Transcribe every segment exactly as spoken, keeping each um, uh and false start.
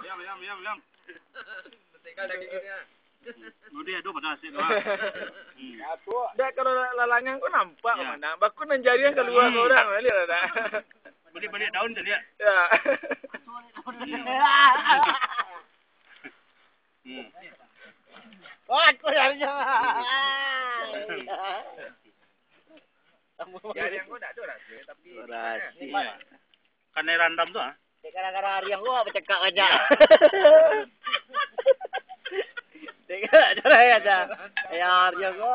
Yam, yam, yam, yam. Tinggal daging ini, ah. Udah, aduh, pada asyik doang. Hmm. Dek, kalau lalangan ko nampak. Ya. Mana? Baku nan jarian kalua. Hmm. Orang, lihat dah. Balik-balik daun tadi, ya? Ya. Hmm. Wah, aku jarian. Jarian ko tak ada rasa, tapi rasa. Iya. Kanai randam tu, ah. Dek, gara-gara ariang ko bacakak banyak. Dek, cara ya dah. Ya, ariang ko.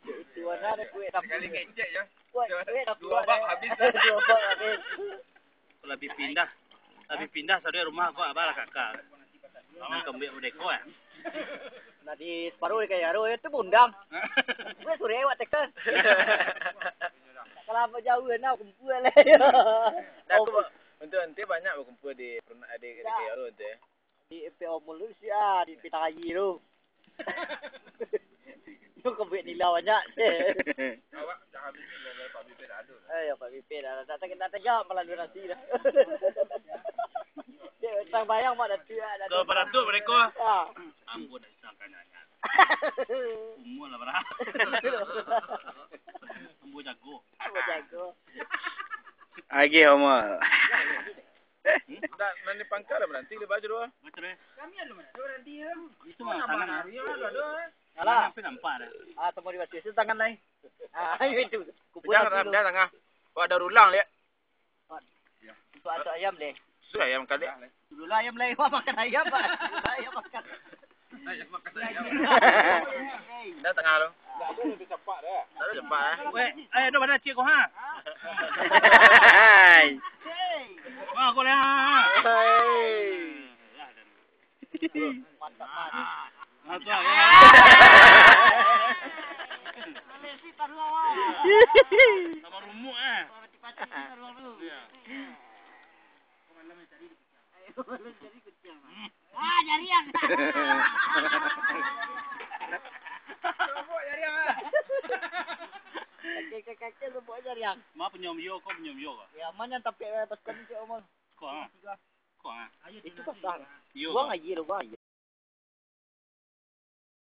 Itu mana ada kuek tapi. Sekali kecek ya. Kuek, kuek tapi. Dua bak habis dah. Dua bak habis. Aku labiah pindah. Labiah pindah dari rumah ko, abah lah kakak. Nan kambiak merdeka, eh. Nak di separuh di Kayaro, itu pundang. Gue suruh awak tekan. Kalau apa jauh, nak kumpul lah. Dah, aku, untuk nanti banyak berkumpul di, di, di Kayaro tu, ya. Di P O Mall tu, sih, ah, di Pitang Ayi tu. Yo, kau buat nila banyak. Awak dah habis ni, Pak Bibir dah ada. Eh, ya, Pak Bibir dah. Tak, tak, tak tegak malah dua nasi dah. Cek, sang bayang, Mak, dah tu, ah, dah tu. Kau pada tu mereka. Ah. Ambo dah disangka nyanyi. Umur lah, bara. Ambo jago. Ambo jago. Agih umur. Dah, nan di pangka dah baranti, dia baca doa. Baca doa. Kami ada mana? Ada baranti, ya. Itu mah tangan. Hari ada, ada, eh. Alah. Sampai nampak dah. Ah, temu di batu. Itu tangan lain. Ah, itu. Kumpul. Jangan, lagi tu. Jangan tangah. Wah, ada ulang, lihat. Untuk atuk ayam deh. Sudah ayam kali. Dulu lah ayam lain, wah, makan ayam, Pak. Dulu lah ayam makan. Ayam makan ayam. Dah tangah tu. Tak ada lebih cepat dah. Tak ada cepat, eh. Weh, eh, dah pada cik kau, ha? Hai. Wah, kau lah. Hai. Mantap, mantap. Ah, tu lah. Alesi taruah, wah. Sama rumuk, eh. Pati-pati taruah dulu. Iya. Ayo, malam cari kuciang. Ah, jariang. Robok jariang, ah. Kakek-kakek robok jariang. Ma penyom yo, kau penyom yo, kau? Ya, mana tampek, eh, pasukan ni, Cik Omar? Kau, ah. Kau, ah. Itu pasang. Yo, buang kau. Aja lu, buang aja.